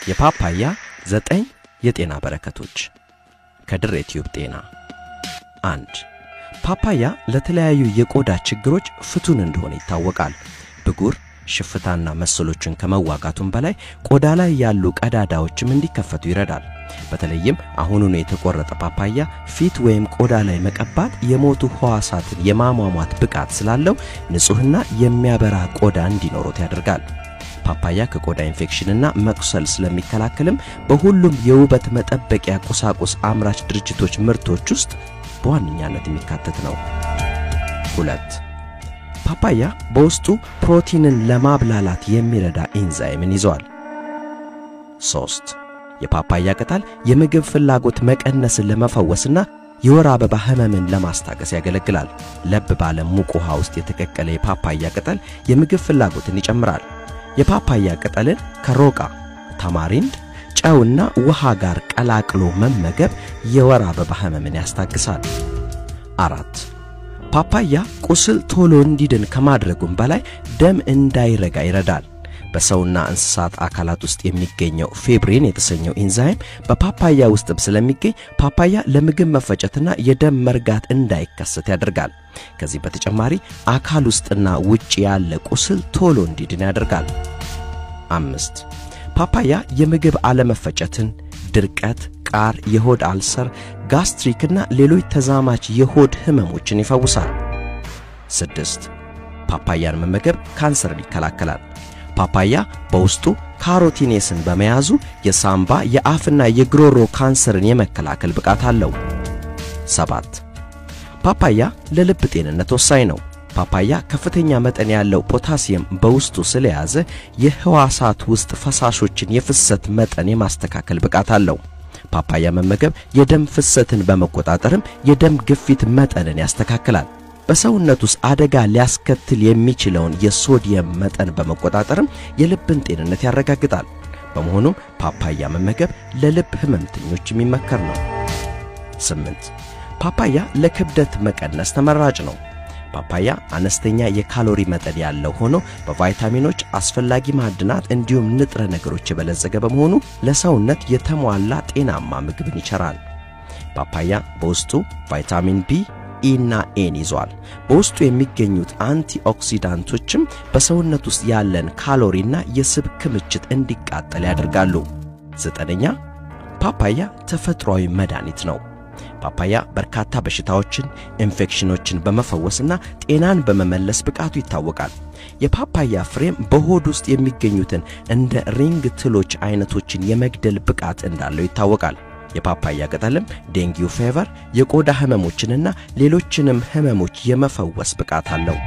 የፓፓያ 9 የጤና በረከቶች ከድሬ ቲዩብ ጤና። 1. ፓፓያ ለተለያዩ የቆዳ ችግሮች ፍቱን እንደሆነ ይታወቃል። ብጉር፣ ሽፍታና መሰሎችን ከመዋጋቱም በላይ ቆዳ ላይ ያሉ ቀዳዳዎችም እንዲከፈቱ ይረዳል። በተለይም አሁኑኑ የተቆረጠ ፓፓያ ፊት ወይም ቆዳ ላይ መቀባት የሞቱ ህዋሳትን የማሟሟት ብቃት ስላለው ንጹህና የሚያበራ ቆዳ እንዲኖሩት ያደርጋል። ፓፓያ ከቆዳ ኢንፌክሽንና መቁሰል ስለሚከላከልም በሁሉም የውበት መጠበቂያ ቁሳቁስ አምራች ድርጅቶች ምርቶች ውስጥ በዋነኛነት የሚካተት ነው። 2. ፓፓያ በውስጡ ፕሮቲንን ለማብላላት የሚረዳ ኤንዛይምን ይዟል። 3. የፓፓያ ቅጠል የምግብ ፍላጎት መቀነስን ለመፈወስና የወር አበባ ህመምን ለማስታገስ ያገለግላል። ለብ ባለ ሙቅ ውሃ ውስጥ የተቀቀለ የፓፓያ ቅጠል የምግብ ፍላጎትን ይጨምራል። የፓፓያ ቅጠልን ከሮቃ፣ ታማሪንድ፣ ጨውና ውሃ ጋር ቀላቅሎ መመገብ የወር አበባ ህመምን ያስታግሳል። 4. ፓፓያ ቁስል ቶሎ እንዲድን ከማድረጉም በላይ ደም እንዳይረጋ ይረዳል። በሰውና እንስሳት አካላት ውስጥ የሚገኘው ፌብሪን የተሰኘው ኢንዛይም በፓፓያ ውስጥም ስለሚገኝ ፓፓያ ለምግብ መፈጨትና የደም መርጋት እንዳይከሰት ያደርጋል። ከዚህ በተጨማሪ አካል ውስጥና ውጭ ያለ ቁስል ቶሎ እንዲድን ያደርጋል። 5. ፓፓያ የምግብ አለመፈጨትን፣ ድርቀት፣ ቃር፣ የሆድ ulcer፣ gastric ና ሌሎች ተዛማች የሆድ ህመሞችን ይፈውሳል። 6. ፓፓያን መመገብ ካንሰርን ይከላከላል። ፓፓያ በውስጡ ካሮቲኔስን በመያዙ የሳምባ፣ የአፍና የግሮሮ ካንሰርን የመከላከል ብቃት አለው። 7. ፓፓያ ለልብ ጤንነት ወሳኝ ነው። ፓፓያ ከፍተኛ መጠን ያለው ፖታሲየም በውስጡ ስለያዘ የህዋሳት ውስጥ ፈሳሾችን የፍሰት መጠን የማስተካከል ብቃት አለው። ፓፓያ መመገብ የደም ፍሰትን በመቆጣጠርም የደም ግፊት መጠንን ያስተካክላል። በሰውነት ውስጥ አደጋ ሊያስከትል የሚችለውን የሶዲየም መጠን በመቆጣጠርም የልብን ጤንነት ያረጋግጣል። በመሆኑም ፓፓያ መመገብ ለልብ ህመምተኞች የሚመከር ነው። 8. ፓፓያ ለክብደት መቀነስ ተመራጭ ነው። ፓፓያ አነስተኛ የካሎሪ መጠን ያለው ሆኖ በቫይታሚኖች፣ አስፈላጊ ማዕድናት እንዲሁም ንጥረ ነገሮች የበለጸገ በመሆኑ ለሰውነት የተሟላ ጤናማ ምግብን ይቸራል። ፓፓያ በውስጡ ቫይታሚን ቢ፣ ኢ እና ኤን ይዟል። በውስጡ የሚገኙት አንቲኦክሲዳንቶችም በሰውነት ውስጥ ያለን ካሎሪና የስብ ክምችት እንዲቃጠል ያደርጋሉ። 9ኛ ፓፓያ ተፈጥሯዊ መድኃኒት ነው። ፓፓያ በርካታ በሽታዎችን፣ ኢንፌክሽኖችን በመፈወስና ጤናን በመመለስ ብቃቱ ይታወቃል። የፓፓያ ፍሬም በሆድ ውስጥ የሚገኙትን እንደ ሪንግ ትሎች አይነቶችን የመግደል ብቃት እንዳለው ይታወቃል። የፓፓያ ቅጠልም dengue fever፣ የቆዳ ህመሞችንና ሌሎችንም ህመሞች የመፈወስ ብቃት አለው።